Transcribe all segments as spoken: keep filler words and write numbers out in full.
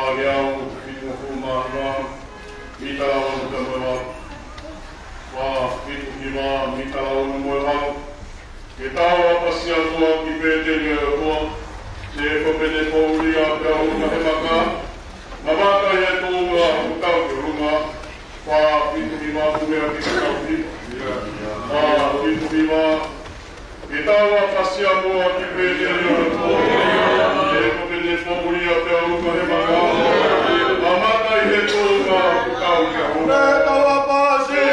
Taha fitu hongofulu mā hiva, mita lava ʻo tamu e valu. Fā fitu hiva, mita lava ʻo tamu e valu. Ke tau ʻapasia muʻa ki Pēteli ʻo e ʻOtua, Sēkope ne poʻuli ʻa Peauka he maka, mamata ʻi he tuʻunga ʻoku tau ki ʻolunga, fā fitu hiva ʻoku meʻa ki he tau hiva. Fā fitu hiva, ke tau ʻapasia muʻa ki Pēteli ʻo e ʻOtua, Sēkope ne poʻuli ʻa Peauka he maka, mamata ʻi he tuʻunga ʻoku tau ki ʻolunga. Ke tau ʻapasia.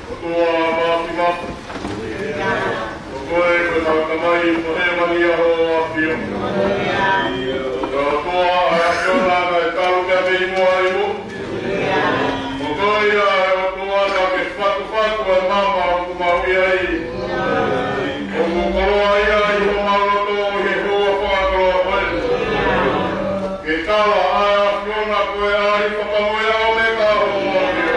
ʻOtua Māfimafi. Ko koe ko e Tamai ʻo hēvani, ʻa hoʻo ʻAfio. Ko e ʻOtua ʻa e ʻAfiona naʻe talu pea mei muʻa ʻi muʻa. Ko koe ia ʻe ʻOtua naʻa ke fatufatu ʻa e maama ʻoku mau ʻi ai. ʻOku koloaʻia ʻi homau loto ʻi he huafa fakakoloa ko ē. Ke tala ʻa e ʻAfiona ko e ʻAlifa pea mo e ʻOmeka, ʻa hoʻo ʻAfio.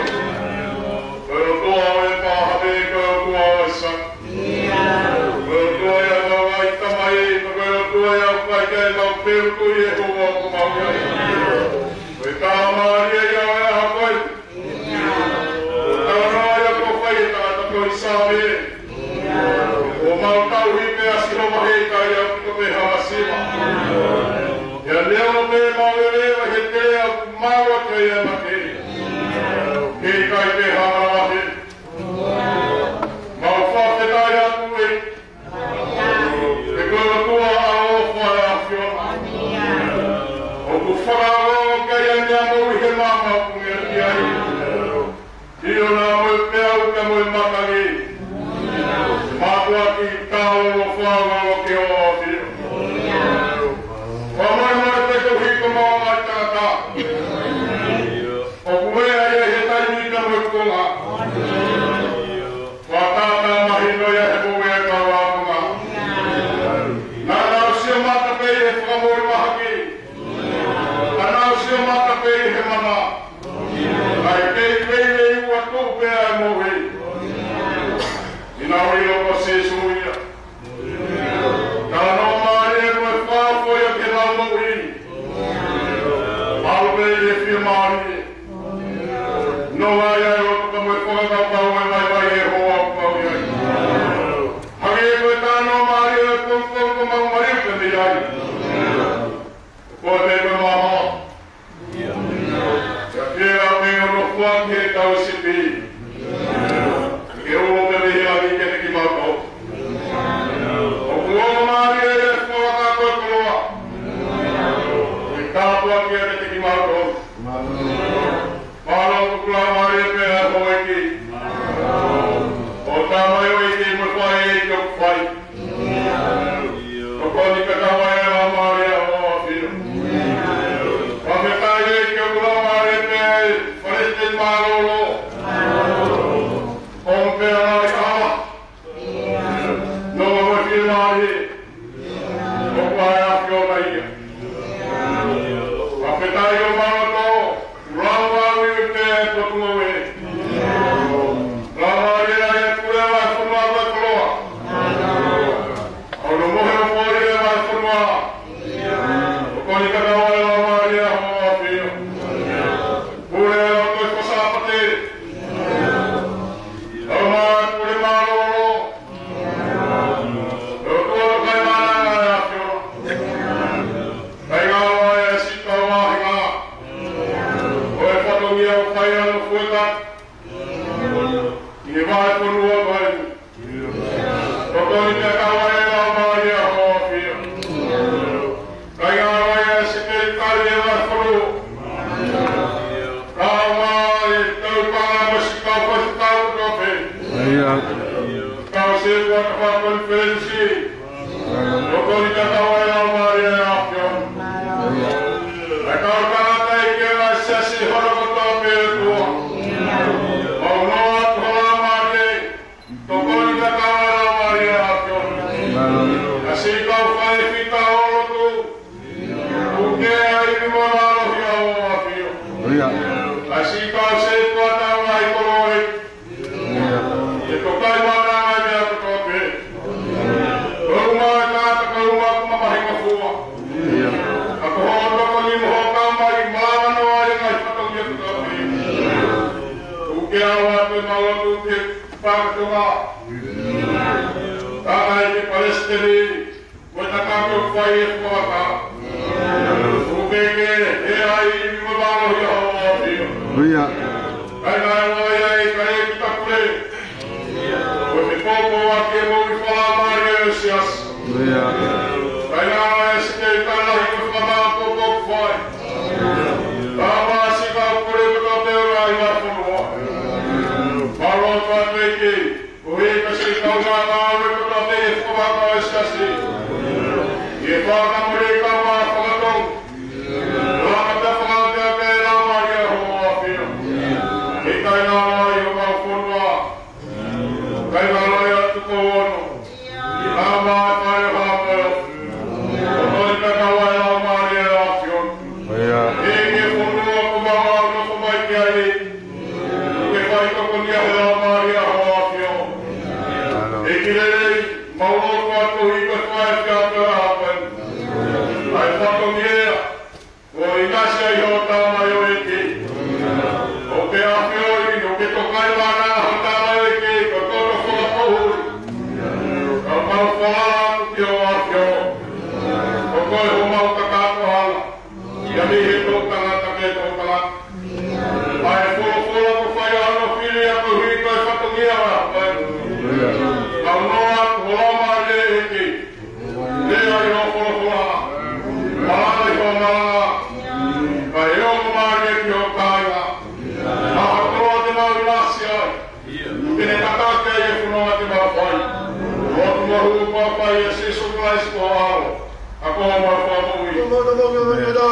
Ko e ʻOtua ʻo ʻĒpalahame, ko e ʻOtua ʻo ʻAisake. Ko e ʻOtua ia ʻa e ngaahi tamai, ko e ʻOtua ia ʻoku ʻikai ke mau peu tuʻu ʻi he huafa ʻoku mau ʻi ai. Ko e Tamai ia ʻo e ʻaho ko ē. Ko e talanoa ia kuo fai ʻe he tangata ko ē ʻi Saame. ʻOku mau tauhi pē ʻa Sihova, heʻikai ʻaupito pē ha masiva. ʻIo, neongo pē ʻemau lele ʻi he teleʻa ʻoku malu atu ai ʻa e mate, heʻikai pē ha manavahē. Mau fakafetaʻi atu ē, he ko e ʻOtua ʻaloʻofa, moʻui mahaki. Naʻa nau sio mata pē ʻi he mana, kae kei veiveiua tuʻu pē ʻa e moʻui. ʻI heʻenau ʻilo ko Sīsū ia. Talanoa mālie mo e fakafoʻi ʻa e lau moʻui. Mālō pē ʻi he fiemālie. Nonga ia ʻi loto ka mo e fakakaukau ʻo e vaivai ʻe hoa ʻoku mau ʻi ai. Hangē ko e talanoa mālie ʻo e pongipongi ko mau maliu pē mei ai. Ko e pē ko e māmā. Pea ke ʻave ʻo nofo ʻaki ʻetau sipi. Ke ulo pē mei he langi kiate kimautolu. ʻOku ongo mālie ʻi he fuaʻaki ʻo e koloa. Ke tāpuakiʻi kiate kimautolu. Mālō ʻoku laumālie pē ʻa e houʻeiki. ʻO tamaioʻeiki mo e faʻē ʻoku fai. Tokoni pē kau ai e Laumālie ʻa Hoʻo ʻAfio. Fakafetaʻi ʻEiki ʻoku laumālie pē ʻa e Palesiteni mālōlō. ʻO pē ʻa e ʻAlo. Nonga mo e fiemālie. ʻOku ʻa e ʻAfiona ia. Fakafetaʻi ʻo mālōlō. Lau ʻa e ui pē ʻa e Potungāue. Lau ʻa e ʻai ʻa e pule ʻa e fonua ʻa e koloa. ʻO nau mohe ʻo pō ʻi he ʻa e fonua. ʻOku ni ka tau ʻa e Laumālie ʻa Hoʻo ʻAfio. Pule ʻa e loto ʻi he Sāpate. Lau ʻa e pule mālōlō. ʻOtua ʻoku kai mana ʻa e ʻAfiona. Kae ngalo ai ʻa e siʻi kau vāhenga ʻo e fatongia ʻoku fai ʻa hono fueka ʻi he vahefonua ko eni. Tokoni pē kau ai e Laumālie ʻa Hoʻo ʻAfio. Kae ngalo ai ʻa e sekelitali ʻo e vahefonua. Kau mai e tau panga mo e siʻi kau faifekau kotoa pē. ʻIo. Kau sētuata fakakonifelenisi. Tokoni pē kau ai e Laumālie ʻa e ʻAfiona. ʻA e kau tangataʻeiki ʻa e siasi hono kotoa pē ʻOtua. Mau noa atu ho Laumālie. Tokoni pē kau ai e Laumālie ʻa e ʻAfiona. ʻA e siʻi kau faifekau ʻo e lotu. Tuku ke ʻai ʻi he mālohi ʻa Hoʻo ʻAfio. ʻIo. ʻA e siʻi kau sētuata ʻa e ngaahi koloa. ʻIo. ʻE tokai mana ai meʻa kotoa pē. Ko e uma ʻa e tangata ko e uma ʻoku mamahi ngofua. ʻIo. Ka ko hoʻo tokoni mo hoʻo kau mai malava noa ai e ngaahi fatongia kotoa pē. Tuku ke ʻoatu ʻemau lotu ki he Pātunga. Tangataʻeiki Palesiteni. Mo e tangata ʻoku fai e fuaʻaki. Tuku ke ke ʻai ʻi he mālohi ʻa Hoʻo ʻAfio. ʻIo. Kae ngalo ai ʻa e kae ki ta pule. Ko e poupou ʻaki e moʻui fakalaumālie ʻo e siasi. ʻIo. Kae ngalo ai ʻa e siʻi kau lahi ko e fakamāʻopoʻopo ʻoku fai. Tama siʻi kau pule kotoa pē ʻo e ngaahi vahefonua. Mālō ʻEiki. Ko e ka siʻi kau ngāue kotoa pē ʻi he fuaʻaki ʻo e siasi. ʻI he fakamolemole kau mā fakatonga. Laka ta fakaʻatea pē Laumālie ʻa Hoʻo ʻAfio. ʻE kai ngalo ai homau fonua. Kai ngalo ai ʻa Tupou Ono. ʻI he mā fai ha peo. Tokoni pē kau ai e Laumālie ʻa e ʻAfiona. ʻIo. ʻEiki, fonua ʻoku mau nofo mai ki ai. Ke fai tokoni ʻa e Laumālie ʻa Hoʻo ʻAfio. ʻEiki lelei, mau lotu atu ʻi he fai kia pē ʻa pē. ʻA e fatongia, ʻoku ʻinasi ai hoʻo tamaioʻeiki. ʻOku ke ʻafioʻi, ʻoku ke tokai mana hoʻo tamaioʻeiki, ko e toto fakapoʻuli. Ka mau falala atu ki Hoʻo ʻAfio. Ko koe homau kakato hala. ʻIa mei he toʻutangata ki he toʻutangata. ʻA e folofola kuo fai hono fili ʻa koeʻuhi ko e fatongia ʻa e ʻaho ko eni. Mau noa atu ho Laumālie ʻEiki. Lea ʻi hoʻo folofola. Malanga ʻi hoʻo malanga. Kae ongo mālie ki hoʻo kāinga. Maha tolo te mau ʻinasi ai. Ke ne tataki ai e fononga te mau fai. Lotu mo e huafa ʻo Sīsū Kalaisi ko ho ʻAlo. ʻA ko homau Fakamoʻui.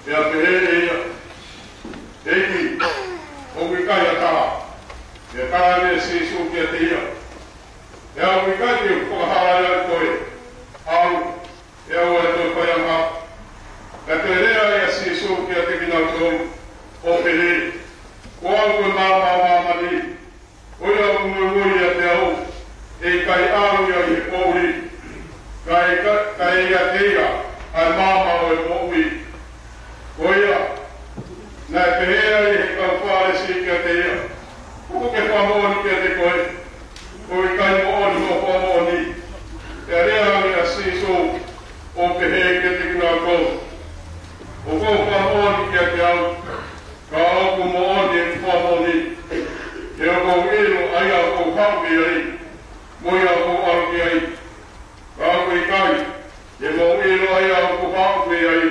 Pea pehē ʻe ia, ʻEiki, ʻoku ʻikai ha taha. Pea talaange ʻe Sīsū kiate ia, He ʻoku ʻikai te u fakahalaia koe. ʻAlu, ʻe ʻalu ʻo toe faiangahala. Pea toe lea ʻa Sīsū kiate kinautolu, ʻo pehē, Ko au ko e maama ʻo māmani. Ko ia ʻoku moimoi ʻiate au, ʻe ʻikai ʻalu ia ʻi he poʻuli, kae, kae ʻiate ia ʻa e maama ʻo e moʻui. Ko ia, naʻe pehē ai ʻe he kau Fālesi kiate ia, ʻOku ke fakamoʻoni kiate koe, ʻoku ʻikai moʻoni hoʻo fakamoʻoni. Pea lea ange ʻa Sīsū, ʻo pehē kiate kinautolu, ʻOku ou fakamoʻoni kiate au, ka ʻoku moʻoni ʻeku fakamoʻoni, he ʻoku ou ʻilo ʻa ia ʻoku ou haʻu ki ai, mo ia ʻoku ou ʻalu ki ai. Ka ʻoku ʻikai te mou ʻilo ʻa ia ʻoku ou haʻu ki ai,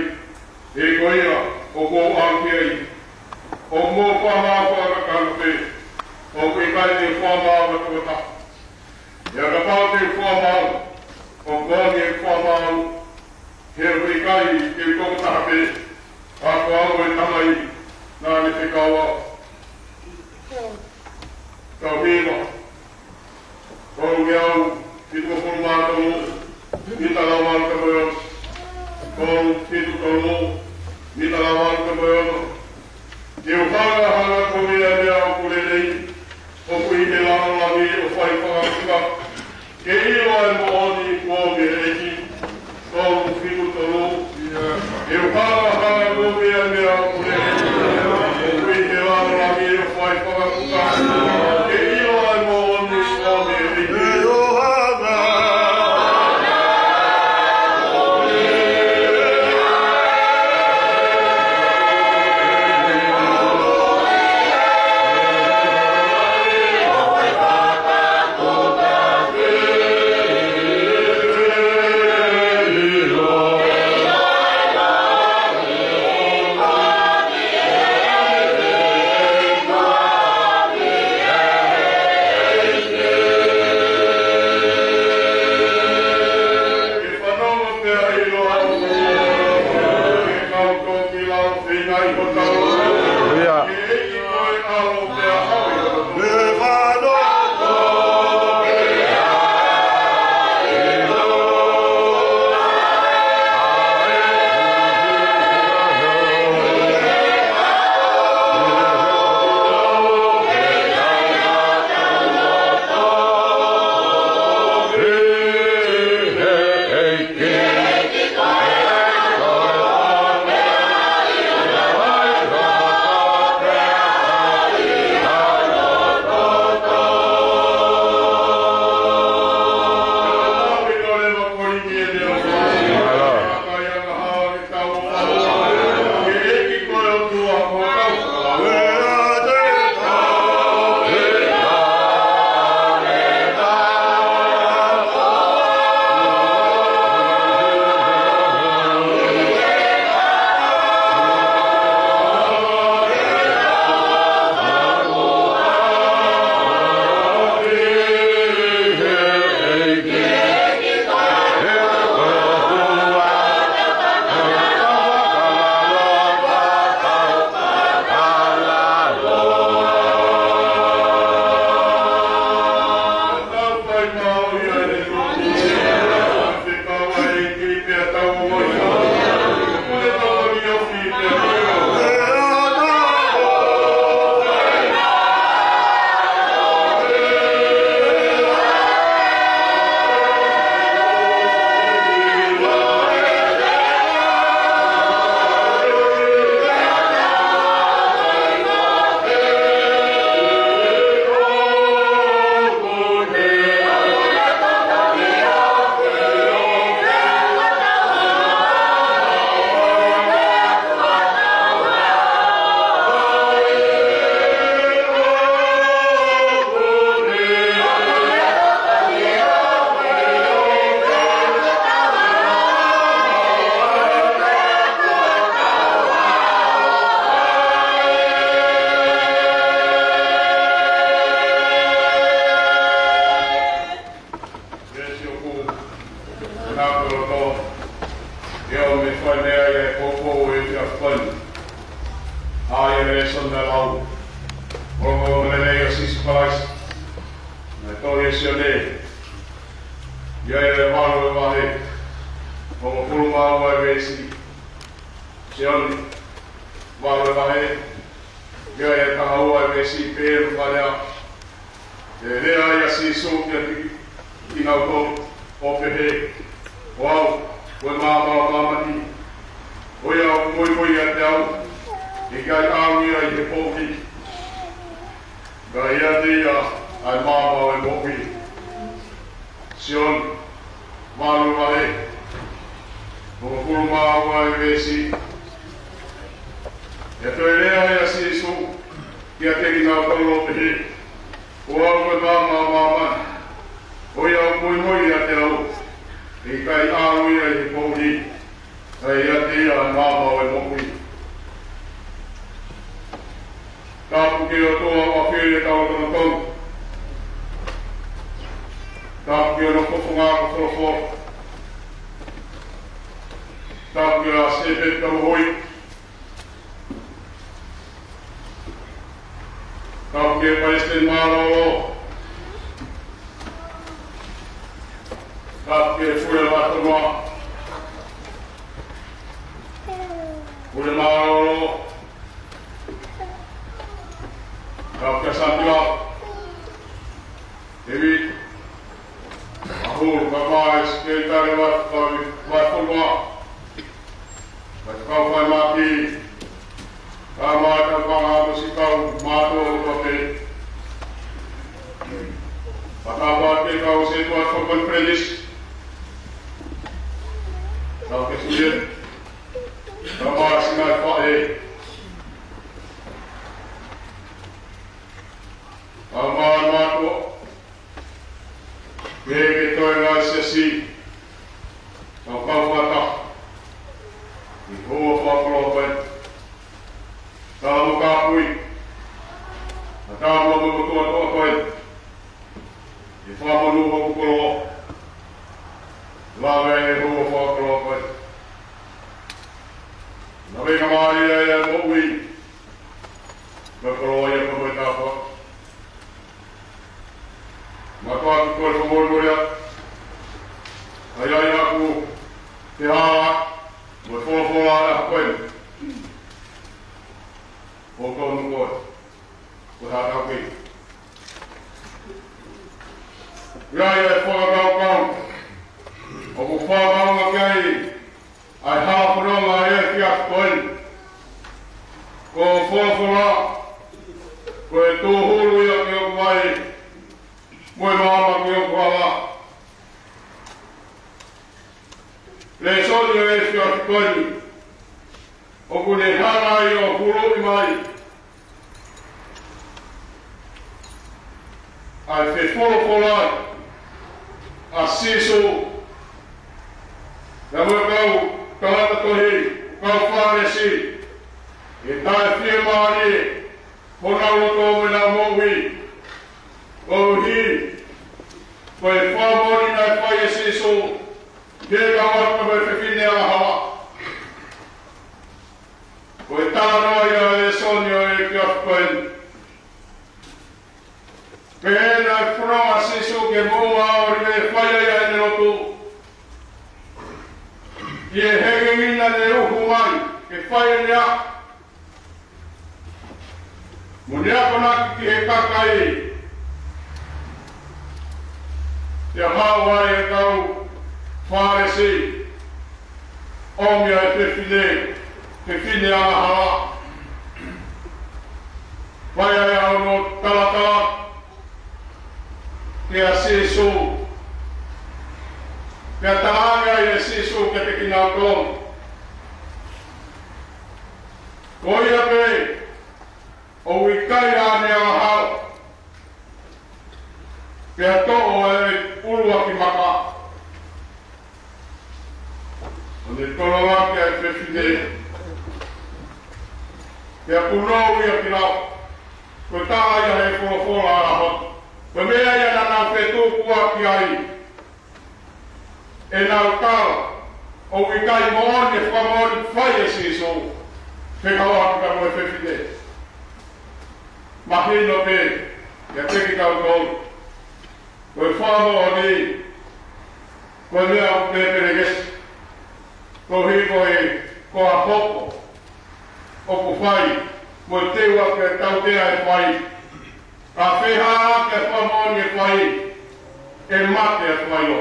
he ko ia ʻoku ou ʻalu ki ai. ʻOku mou fakamaau fakakakano pē, ʻoku ʻikai te u fakamaau ha tokotaha. Pea kapau te u fakamaau, ʻoku moʻoni ʻeku fakamaau, he ʻoku ʻikai te u tokotaha pē, ka ko au ʻa e Tamai naʻa ne fekau au. Tau hiva. Tolu ngeau fitungofulu mā tolu, mita lava ʻalu ka moe ono. Tolu fitu tolu, mita lava ʻalu ka moe ono. Ke u hanga, hanga ʻo meʻa, meʻa ʻoku lelei, ʻoku ʻi he lalo langi ʻo fai fakapuka. Ke ʻilo ʻa e moʻoni kuo ʻomi ʻe he ʻEiki. Tolu fitu tolu. Ke u hanga, hanga ʻo meʻa, meʻa ʻoku lelei, ʻoku ʻi he lalo langi ʻo fai fakapuka. Ke ʻilo ʻa e moʻoni kuo ʻomi ʻe he ʻEiki. Ko eni ʻa e lēsoni naʻe lau mei he ongoongolelei ʻo Sīsū Kalaisi, naʻe tohi ʻe Sione, ʻi he valu ʻo e vahe, hongofulu mā ua ʻo e veesi. Sione valu ʻo e vahe, ʻi he taha ua ʻo e veesi, pehē ʻa e lea. Pea lea ai ʻa Sīsū kiate kinautolu ʻo pehē, Ko au, ko e maama ʻo māmani. Ko ia ʻoku muimui ʻiate au, ʻe ʻikai ʻalu ia ʻi he poʻuli, ka ʻe ʻiate ia ʻa e maama ʻo e moʻui. Sione valu ʻo e vahe, hongofulu mā ua ʻo e veesi. Pea toe lea ai ʻa Sīsū kiate kinautolu ʻo pehē, Ko au, ko e maama ʻo māmani. Ko ia ʻoku muimui ʻiate au, ʻe ʻikai ʻalu ia ʻi he poʻuli, ka ʻe ʻiate ia ʻa e maama ʻo e moʻui. Tapu ki he ʻOtua ʻoku ʻafio ʻi he tauʻatāina. Tapu ki hono fofonga ko e folofola. Tapu ki he ʻAsepeti Tauhoi. Tapu ki he Palesiteni Mālōlō. Tapu ki he Pule Vahefonua, Pule Mālōlō. Tapu ki he Sāmioa, Tēvita, ʻAhulu, Kapaʻesi, Keitare, Vahefonua, Vahefonua, Faifekau Faimaki, kae ʻumaʻā e kau fanga ʻaposetolo, mātuʻa kotoa pē. Fakatapu ki he kau sētuata fakakonifelenisī, Tapu ki he Sulieti, kae ʻumaʻā e siʻi ngaahi faʻē, kae ʻumaʻā e mātuʻa, pehē ki he toenga ʻo e siasi, kau kau fakataha ʻi he houa fakakoloa ko eni. Tala mo kāpui, fakataha mo e motuʻa kotoa ko eni, ʻi he fakamonū hoku koloa, lave ʻi he houa fakakoloa ko eni. Lave ka mālie ʻa e moʻui, mo e koloa ia ko e moʻui taʻengata. Mātuʻaki ko e fakamolemole atu, ʻa ia ʻoku ke hala mo e folofola ʻa e ʻaho ko eni. ʻOku tonu koe, ko e haʻatau kei. ʻI ai e fakakaukau ʻoku fakamaʻunga ki ai ʻa e hala fononga ʻo e efiafi ko eni. Ko e folofola, ko e tūhulu ia ki hoku vai, mo e maama ki hoku hala. Lēsoni ʻo e efiafi ko eni, ʻoku ne hanga ai ʻo huluʻi mai ʻa e fefolofola ʻa Sīsū, pea mo e kau talanoa tohi, kau Fālesi, ʻi he taʻefiemālie honau loto mo ʻenau moʻui, koeʻuhi ko e fakamoʻoni naʻe fai ʻe Sīsū ki he kau ʻapi mo e fefine angahala. Ko e talanoa ia ʻo e lēsoni ʻo e efiafi ko eni. Pehē naʻe fononga ʻa Sīsū ki he moʻunga ʻo ʻOlive ʻo fai ai ʻene lotu, ʻi he hengihengi naʻa ne uhu mai ke fai ʻene ako, mo ne akonaki ki he kakai. Pea haʻu ai e kau Fālesi, ʻomi ʻa e fefine, fefine angahala. Fai ai ʻa hono talatala kia Sīsū. Pea talaange ai ʻe Sīsū kiate kinautolu, ko ia pē ʻoku ʻikai haʻane angahala, pea toʻo e ʻuluaki maka, ʻo ne tolongaki ʻa e fefine, pea punou ia ki lalo. Ko e taha ia he folofola ʻa e ʻaho. Ko e meʻa ia naʻa nau fetukuaki ai ʻenau tala ʻoku ʻikai moʻoni e fakamoʻoni fai ʻe Sīsū. Fekauʻaki pea mo e fefine. Mahino pē kiate kitautolu, ko e fakamoʻoni ko e meʻa ʻoku pelepelengesi, koeʻuhi ko e, ko e hoko ʻoku fai, mo e teu ʻa e tautea ʻe fai. Ka fehālaaki ʻa e fakamoʻoni ʻe fai, ʻe mate ʻa e fai ʻo.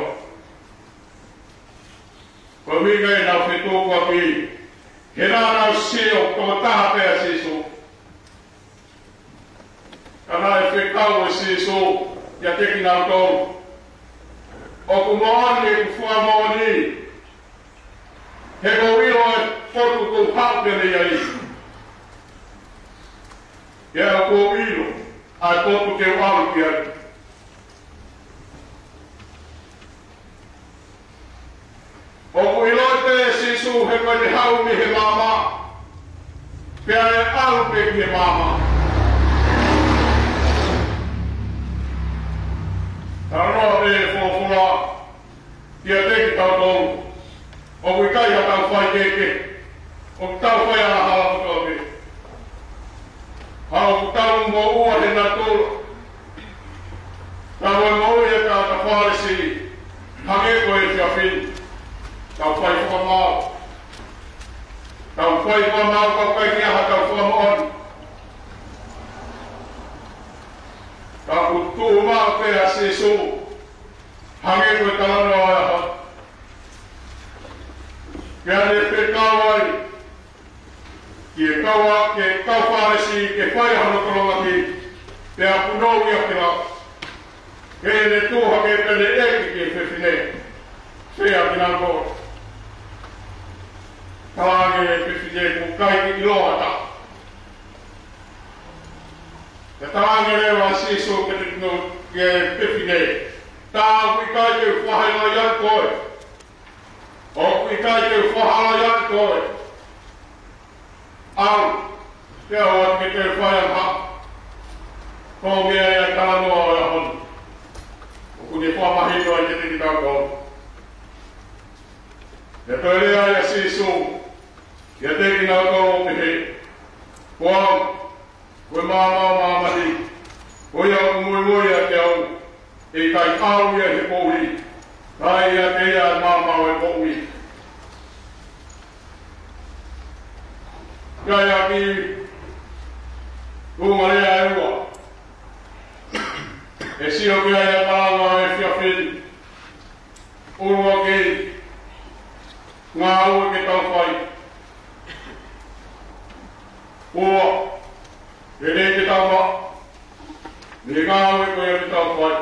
Ko e meʻa ʻi heʻenau fetukuakiʻi, he naʻa nau sio ko e taha pē ʻa Sīsū. Ka naʻe fekau ʻe Sīsū kiate kinautolu, ʻoku moʻoni ʻeku fakamoʻoni, he ʻoku ou ʻilo ʻa e potu ʻoku ou haʻu pē mei ai. Pea ʻoku ou ʻilo ʻa e potu te u ʻalu ki ai. ʻOku ʻiloʻi pē ʻe Sīsū he ko ʻene haʻu mei he maama, pea ʻe ʻalu pē ki he maama. Talanoa pē ʻe he folofola kiate kitautolu, ʻoku ʻikai haʻatau fai kehekehe, ʻoku tau fai angahala kotoa pē. Ka ʻoku tau moʻua he natula, tau moʻua he taʻataʻa Fālesi, hangē ko e efiafi ni. Tau fai fakamaau. Tau fai fakamaau, ka ʻoku ʻikai ke ʻi ai haʻatau fakamoʻoni. Ka ʻoku tuʻu maʻu pē ʻa Sīsū, hangē ko e talanoa ʻo e ʻaho. Pea ne fekau ai ki he kau, ki he kau Fālesi ke fai hono tolongaki, pea punou ia ke lau. Pea ne tuʻu hake pea ne ʻeke ki he fefine, fē ʻa kinautolu. Talaange ʻe he fefine, ʻoku ʻikai ke ʻiloa ha taha. Pea talaange leva ʻe Sīsū kiate kinautolu, ki he fefine, tā ʻoku ʻikai ke u fakahalaia koe. ʻOku ʻikai ke u fakahalaia koe. ʻAlu, pea ʻoua te ke toe fai angahala. Ko e meʻa ia ʻa e talanoa ʻo e ʻaho ni, ʻoku ne fakamahino ai kiate kitautolu. Pea toe lea ai ʻa Sīsū kiate kinautolu ʻo pehē, Ko au, ko e maama ʻo māmani, ko ia ʻoku muimui ʻiate au, ʻe ʻikai ʻalu ia ʻi he poʻuli, kae ʻiate ia ʻa e maama ʻo e poʻuli. ʻI ai ʻa e kiʻi tuʻunga lea ʻe ua ʻe sio ki ai ʻa e talanoa ʻo e efiafi ni. ʻUluaki, ngāue ke tau fai. Ua, lelei ke tau maʻu mei he ngāue ko ia ke tau fai.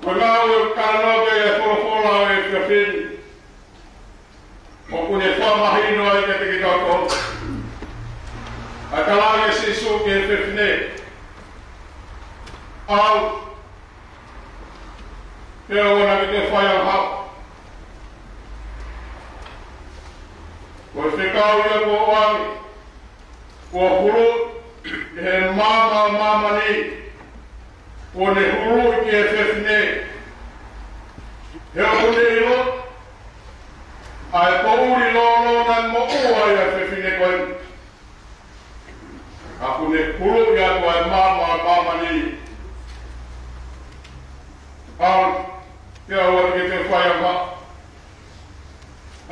Ko e ngāue ʻoku talanoa ki ai ʻa e folofola ʻo e efiafi ni, ʻoku ne fakamahino ai kiate kitautolu. ʻA e talaange ʻe Sīsū ki he fefine, ʻAlu, pea ʻoua naʻa ke toe fai angahala. Ko e fekau ia kuo ʻoange, kuo huluʻi ʻe he maama ʻo māmani, kuo ne huluʻi ki he fefine. He ʻoku ne ʻilo ʻa e poʻuli lōlō naʻe moʻua ai ʻa e fefine ko eni. Ka kuo ne huluʻi atu ʻa e maama ʻo māmani. ʻAlu, pea ʻoua te ke toe fai angahala.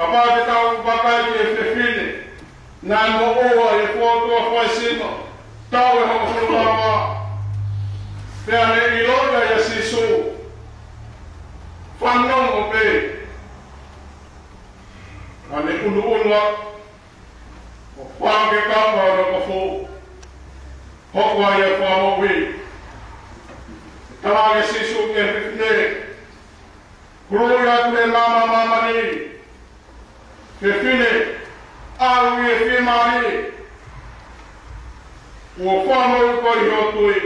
Kapau te tau vakai ki he fefine naʻe moʻua ʻi he fōtunga faisino taʻu ʻe hongofulu mā ua, pea ne ʻiloʻi ai ʻa Sīsū, fanongo pē, naʻa ne ʻunuʻunu ʻo fāke kama ʻo noko fō, hoko ai ʻa e fakamoʻui. Talaange ʻe Sīsū ki he fefine, Huluʻi atu ʻe he maama ʻo māmani, fefine, ʻalu ʻi he fiemālie, kuo fakamoʻui koe ʻi hoʻo tui.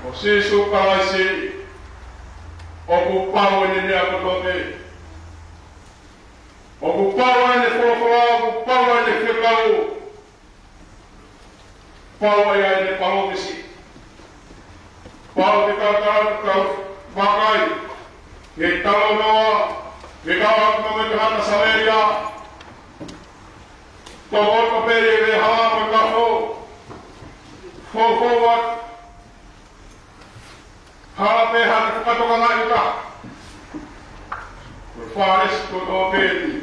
Ko Sīsū Kalaisi, ʻoku pau ʻene meʻa kotoa pē. ʻOku pau ʻene folofola, ʻoku pau ʻene fekau. Pau ai ʻene palōmesi. Pau ke tau tau tau Vakai, ke talanoa, ke kau atu mo e tangata Samēlia. Toko ua pē ʻi he hala mo e kafo. Fou, fou atu. Hala pē hano fakatokangaʻi ʻe he Fālesi ko ē pē ni.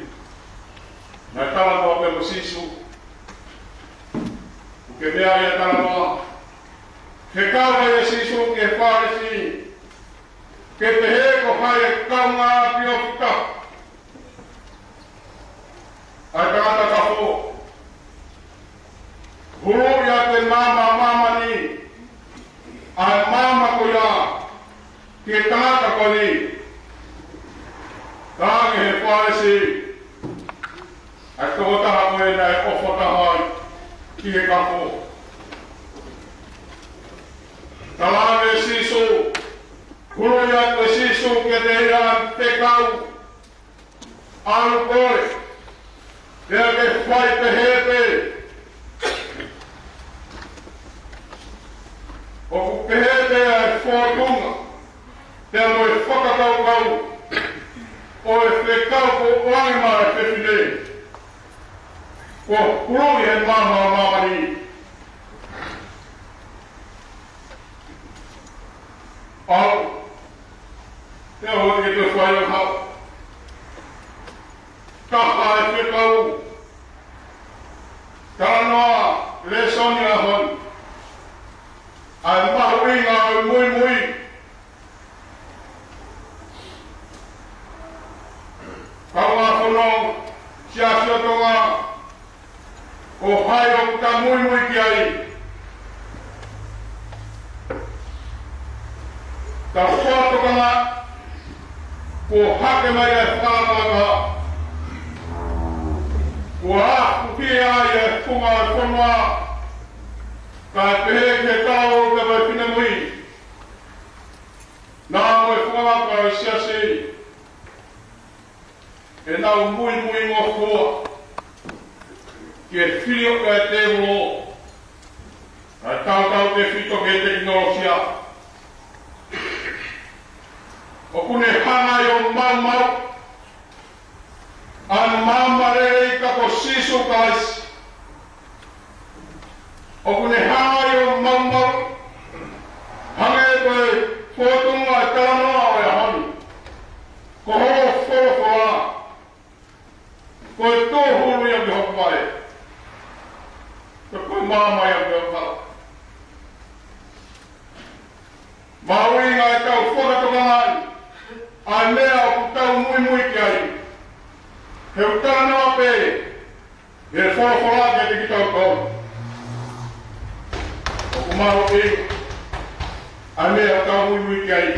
Naʻe talanoa pē mo Sīsū. ʻOku ke meaʻi ʻa e talanoa. Fekau mai ʻe Sīsū ki he Fālesi. Ke pehē ko hai ʻa e kaungā ʻapi ʻoku taha ʻa e tangata kafo. Huluʻi ʻa e maama ʻo māmani, ʻa e maama ko ia ki he tangata ko eni. Talaange ʻe he Fālesi, ʻa e tokotaha ko ē naʻe ʻofa taha ai ki he kafo. Talaange ʻe Sīsū, huluʻi atu ʻe Sīsū kiate ia ʻa e fekau, ʻalu koe, pea ke fai pehē pē. ʻOku pehē pē ʻa e fōtunga, pea mo e fakakaukau ʻo e fekau kuo ʻoange maʻa e fefine. Kuo huluʻi ʻe he maama ʻo māmani. ʻAlu. Pea ʻoua te ke toe fai ha. Taha e fekau. Talanoa lēsoni ʻaho ni. ʻA e mahuʻinga ʻo e muimui. Kaungā fononga, Siasi ʻo Tonga, ko hai ʻoku tau muimui ki ai? Tau fakatokangaʻi, kuo hake mai ʻa e fakalakalaka. Kuo aʻu ki ai ʻa e funga ʻo e fonua. Kae pehē ki he tau ʻo e finemui. Naʻa mo e funga maka ʻo e Siasi. ʻEnau muimui ngofua ki he filioʻi ʻa e tēvolo, ʻa e tautautefito ki he tekinolosia. ʻOku ne hanga ʻo maumau ʻa e maama lelei ka ko Sīsū Kalaisi. ʻOku ne hanga ʻo maumau, hangē ko e fōtunga ʻo e talanoa ʻo e ʻaho ni. Ko hoʻo folofola, ko e tōhulu ia mei hoku vaʻe, pea ko e maama ia mei hoku hala. Mahuʻinga ʻetau fakatokangaʻi ʻa e meʻa ʻoku tau muimui ki ai. He ʻoku talanoa pē ʻe he folofola kiate kitautolu. ʻOku mahuʻinga ʻa e meʻa ʻoku tau muimui ki ai.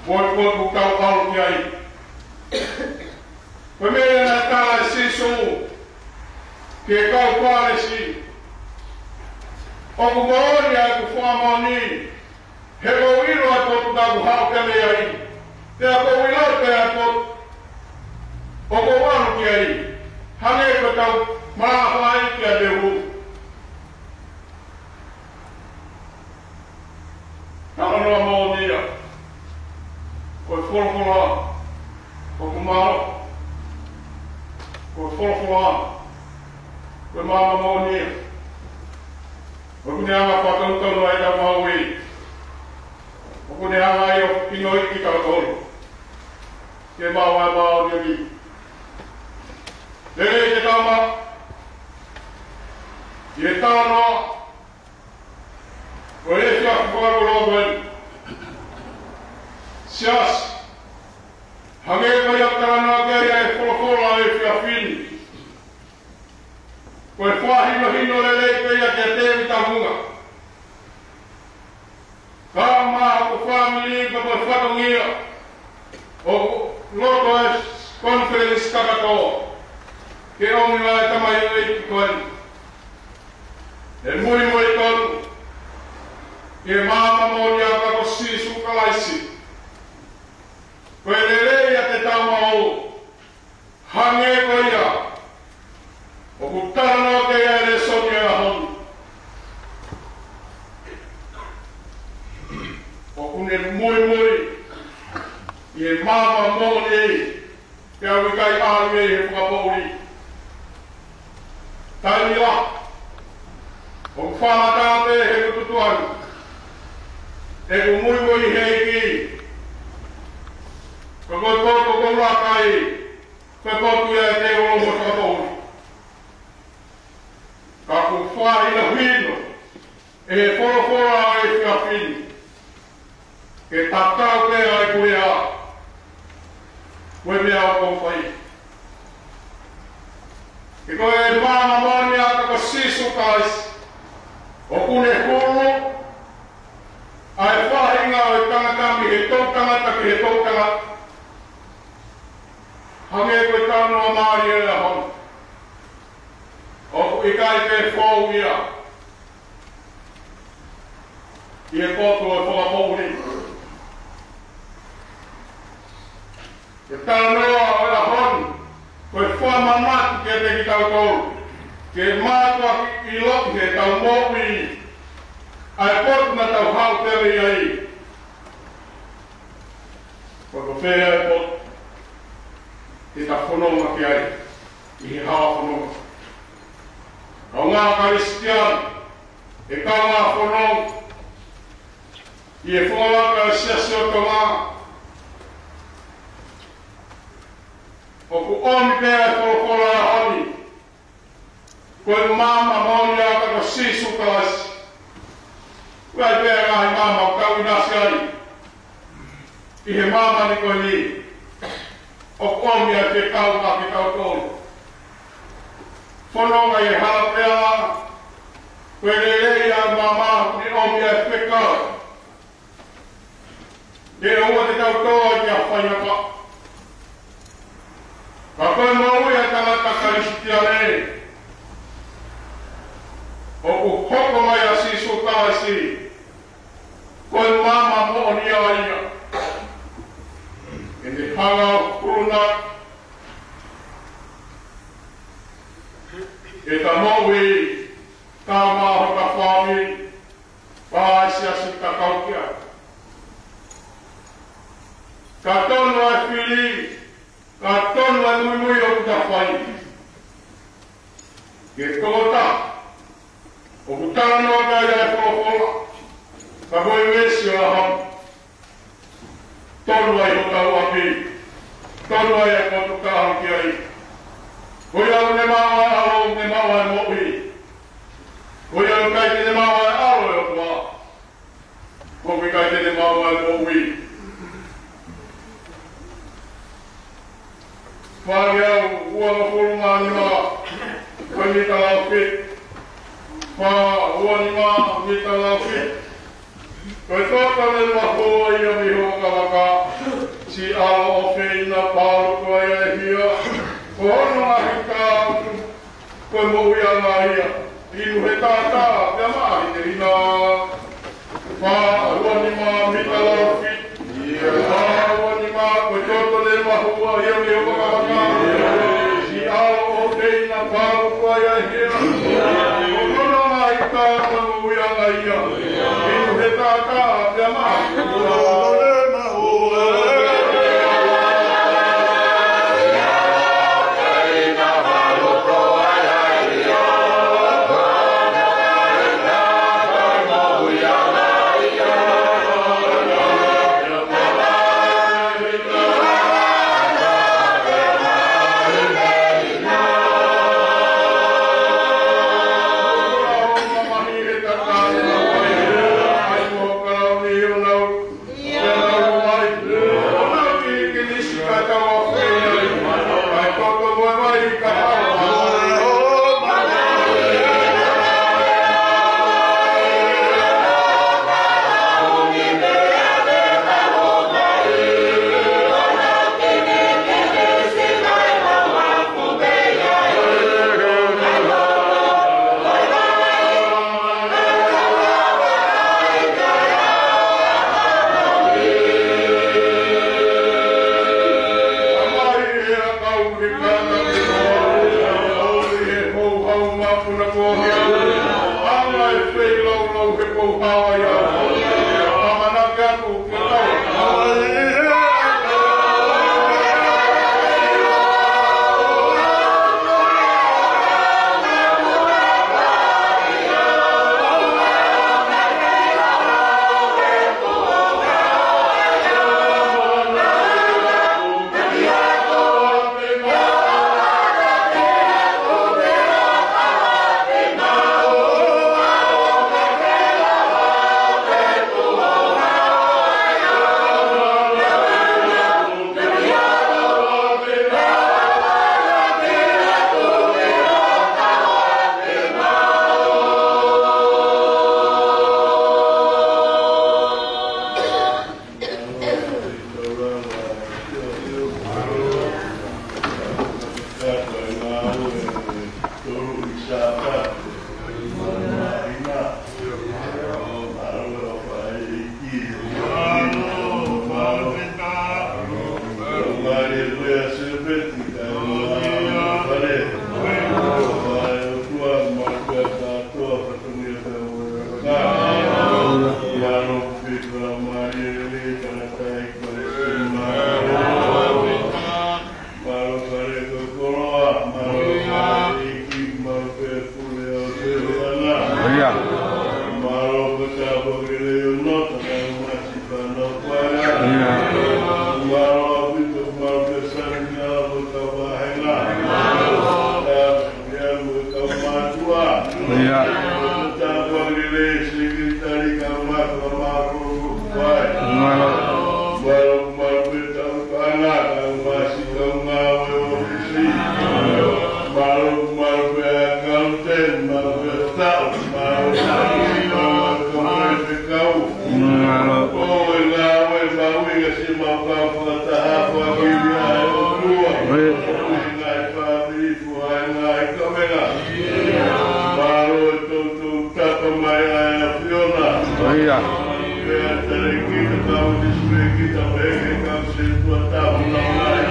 Ko e potu ʻoku tau ʻalu ki ai. Ko e meʻa ia naʻe tala ʻe Sīsū ki he kau Fālesi. ʻOku moʻoni ʻa ʻeku fakamoʻoni, he ʻoku ou ʻilo ʻa e potu naʻa ku haʻu pea mei ai. Pea ʻoku ou ʻilo pē ʻa e potu ʻoku ou ʻalu ki ai. Hangē ko ʻetau māfai kia Lehu. Talanoa moʻoni ia. Ko e folofola ʻoku mālohi. Ko e folofola, ko e maama moʻoni ia. ʻOku ne hanga ʻo fakatonutonu ʻa ʻetau moʻui. ʻOku ne hanga ʻo ʻinoʻi kitautolu ke maʻu ʻa e moʻui. Lelei ke tau maʻu ʻa e talanoa ʻo e efiafi fakaloloto eni. Siasi, hangē ko ia ʻoku talanoa ki ai ʻa e folofola ʻo e efiafi ni, ko e fakahinohino lelei pē ia kia Tēvita Vunga. Kae ʻumaʻā hoku fāmili pea mo e fatongia ʻo e lotu ʻa e konifelenisi kakato, ke ʻomi mai ʻa e tamaioʻeiki ko eni. ʻE muimui tonu ki he maama moʻoni ʻa e ʻEiki ko Sīsū Kalaisi. Ko e lelei ia te tau maʻu, hangē ko ia ʻoku talanoa ki ai ʻa e lēsoni ʻo e ʻaho ni. ʻOku ne muimui ʻi he maama moʻoni, pea ʻoku ʻikai ʻalu ia ʻi he fakapoʻuli. Taimi lahi ʻoku fāmata pē he kututuanu ʻeku muimui he ʻEiki. Ka ko e potu ʻoku ou laka ai, ko e potu ia ʻe teu ʻo mo fakapoʻuli. Ka ʻoku fakahinohino ʻe he folofola ʻo e efiafi ni ke tatau pē ʻa e kuleʻa mo e meʻa ʻoku ou fai. He ko e maama moʻoni ʻa e ʻaho ko Sīsū Kalaisi, ʻoku ne hulu ʻa e faʻahinga ʻo e tangata mei he toʻutangata ki he toʻutangata. Hangē ko e talanoa mālie ʻo e ʻaho ni, ʻoku ʻikai ke fou ia ʻi he potu ʻo e fakapoʻuli. Ko e talanoa ʻo e ʻaho ni, ko e fakamanatu kiate kitautolu ke mātuʻaki ʻiloʻi heʻetau moʻui ʻa e potu naʻa tau haʻu pē mei ai. Ko e fē ʻa e potu te ta fononga ki ai ʻi he hala fononga? Kaungā Kalisitiane, ʻe kaungā fononga ʻi he fononga ʻa e Siasi ʻo Tonga, ʻoku ʻomi pē ʻa e folofola ʻo e ʻaho ni, ko e maama moʻoni ʻa e ʻaho ko Sīsū Kalaisi. ʻOku ʻi ai pē ʻa e ngaahi maama ʻoku tau ʻinasi ai ʻi he māmani ko eni, ʻoku ʻomi ʻa e fekau maʻa kitautolu. Fononga ʻi he hala pea, ko e lelei ʻa e maama ʻoku ne ʻomi ʻa e fekau. Neongo te tau tō ai ki ha faingataʻa, ka ko e moʻui ʻa e tangata Kalisitiane ʻoku hoko mai ʻa Sīsū Kalaisi, ko e maama moʻoni ia. ʻE ne hanga ʻo kuluna ʻeta moʻui, ka maʻa hota fāmili, pea mo e siasi ʻoku ta kau ki ai. Ka tonu ʻa e fili, ka tonu ʻa e muimui ʻoku ta fai ki he tokotaha ʻoku talanoa ki ai ʻa e folofola, ka ko e veesi ʻo e ʻaho ni. Tonu ai hotau ʻapi, tonu ai ʻa e potu ʻoku ta ʻalu ki ai. Ko ia ʻoku ne maʻu ʻa e ʻAlo, ʻoku ne maʻu ʻa e moʻui. Ko ia ʻoku ʻikai te ne maʻu ʻa e ʻAlo ʻo e ʻOtua, ʻoku ʻikai te ne maʻu ʻa e moʻui. Fāngeau uangofulu mā nima, ko e mita laufiti. Fā ua nima, mita laufiti. Ko e toto ne mahua ia mei he vakalaka, siʻi ʻalo ʻofeina pāluku ai ʻa e hia. Ko hono ngaahi kāutu, ko e moʻuiʻanga ia. Inu he taʻataʻa, pea maʻa he tehina. Fā ua nima, mita laufiti. Fā ua nima, ko e toto ne mahua ia mei he vakalaka, siʻi ʻalo ʻofeina pāluku ai ʻa e hia. Ko hono ngaahi kāutu, ko e moʻuiʻanga ia. Inu he taʻataʻa, pea maʻa he tehina. Mālō, mālō pē tau kānga, tau māsi, tau ngāue ʻo ʻIsi. Mālō, mālō pē ʻa e kauniteni, mālō pē taʻu, mālō pē ʻa e kauniteni, mālō pē kau. Mālō. ʻO e ngāue mahuʻinga siʻi mau kau fakataha, fakakili ʻa e ʻOtua. ʻOi. ʻOi, ngaahi fāmili, fuʻu ngaahi kavenga. Mālō e toutou tapa mai ʻa e ʻAfiona. ʻIo. Pea talēkita, kau tisipe kita, pehē ki he kau sētuata, ʻo nau ngaahi.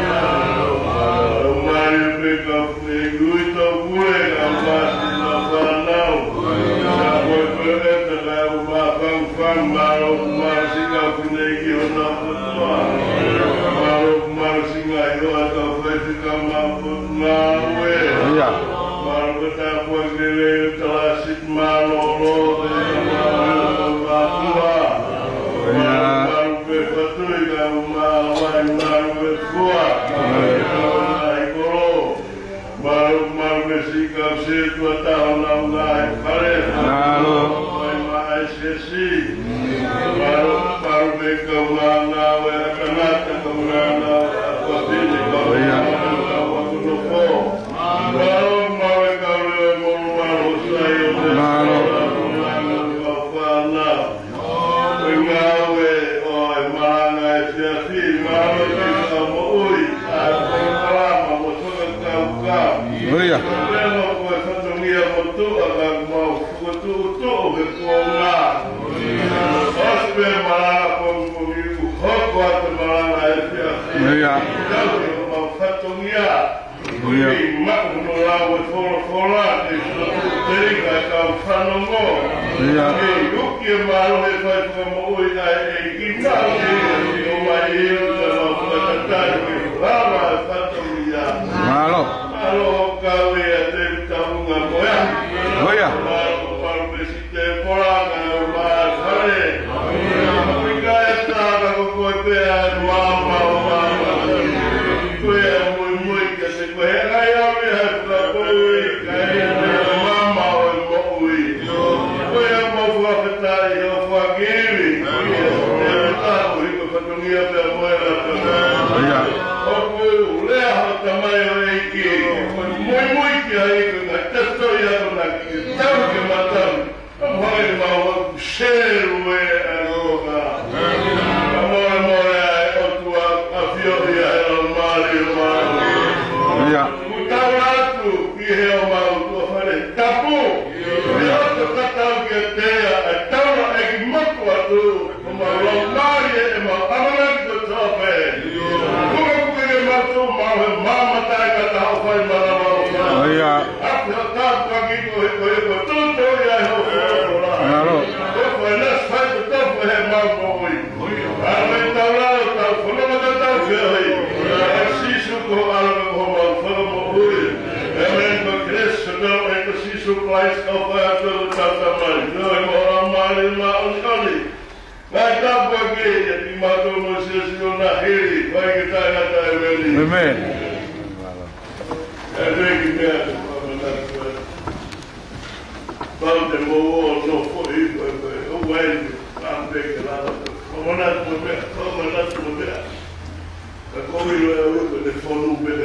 ʻO mai pē kau fineʻeiki, ui tau pule, kau māsi, kau fānau. Kau pē ʻeta, kau māfangafanga, mālō māsi kau fineʻeiki ʻo nau kotoa. Mālō māsi ngaahi hoa, kau faifekau, kau potungāue. ʻIo. Mālō ka tāpuaki lelei ʻo e kalasi mālōlō, mālō mātuʻa. ʻIo. Mālō pē fatui, kau mālō ai, mālō e fua. Mālō e kau ngaahi kolo. Mālō, mālō pē siʻi kau sētuata ʻo nau ngaahi fale. Mālō. Mai maʻa e siasi. Mālō, mālō pē kau ngāue ʻa tangata, kau ngāue ʻa fafine, kau ngāue ʻa nofo. Mālō, mālō e kau lele mo mālō Saione. Mālō. Mālō kau fānau. Ko e ngāue ʻo e malanga efiafi, mālō e kau moʻui, ʻa e polokalama mo e fakakaukau. ʻIo. Pea mo e fatongia motuʻa ka mau fokotuʻutuʻu he kuonga. ʻOsi pē malanga pongipongi, kuo hoko atu e malanga efiafi. ʻIo. Tau ki homau fatongia. ʻIo. Ke maʻu hono lau e folofola, ke sotu tei ka kau fanongo. ʻIo. Ke uki e mālohi e fai fakamoʻui ʻa e ʻEiki, maʻu ke ʻomai ʻi he ʻuta mau fakatatau ke lava e fatongia. Mālō. Mālō kau ia te taunga moea. ʻIo. Mālō, mālō pē siʻi te polanga ʻo mai fale. Mika e tā ka ko koe pē ʻa e mama ʻo mama. Ko e muimui kia te koe he ʻikai ʻalu ia he fakapōʻuli, ka ʻi he mama ʻo e moʻui. Ko ia mau fakafetaʻi ʻo fakakili. Ko ia te taku ʻi ko e fatongia pea mo e lata. ʻIo. ʻOku lea ho tamai ʻo e ʻEiki. Ko e muimui ki ai ko e ngaahi tefitoʻi akonaki ke tau ke matau. Ka mole mau aku selu e aloha. Ka mole mole ʻa e ʻOtua ʻafioʻi ʻa e laumālie ʻo mālō. ʻIo. Kuo tau atu ki he ʻomai ʻOtua fale tapu. ʻIo. Kuo tau tatau kiate ia ʻa e taulaʻeiki motuʻa atu. Ko mau laumālie ʻemau ʻamanaki kotoa pē. Pukepuke ke mau tuʻu mau he mamatai ka taha ʻo fai malava ʻo fai. ʻIo. Aku ha tāpuaki ko e ko e ko tuʻutuʻu ia he ʻofa ʻo e ʻOtua. Mālō. Ko e fai nasi fai ko tau fai he mau moʻui. ʻAlu e tau lalo tau fononga tatau feohi. ʻA Sīsū ko ʻAlo ko homau Fakamoʻui. ʻĒmeni. Ko Kalaisi, ko Sīsū Kalaisi, ʻofa atu ko tau Tamai. Ko e moʻui mo e māʻoniʻoni. Ngaahi tāpuaki ʻiate kimautolu mo e siasi ʻo na hili, ʻo ʻikai ke taʻengata. ʻĒmeni. ʻĒmeni. ʻE peki mea te pāmana kua. Pau te mou ō ʻo nofo ʻi ko e ko e ʻo wai ni, pāmana ke lava. Pāmana kua mea, pāmana kua mea. Ka ko ilo e ui ko e te fonu mea.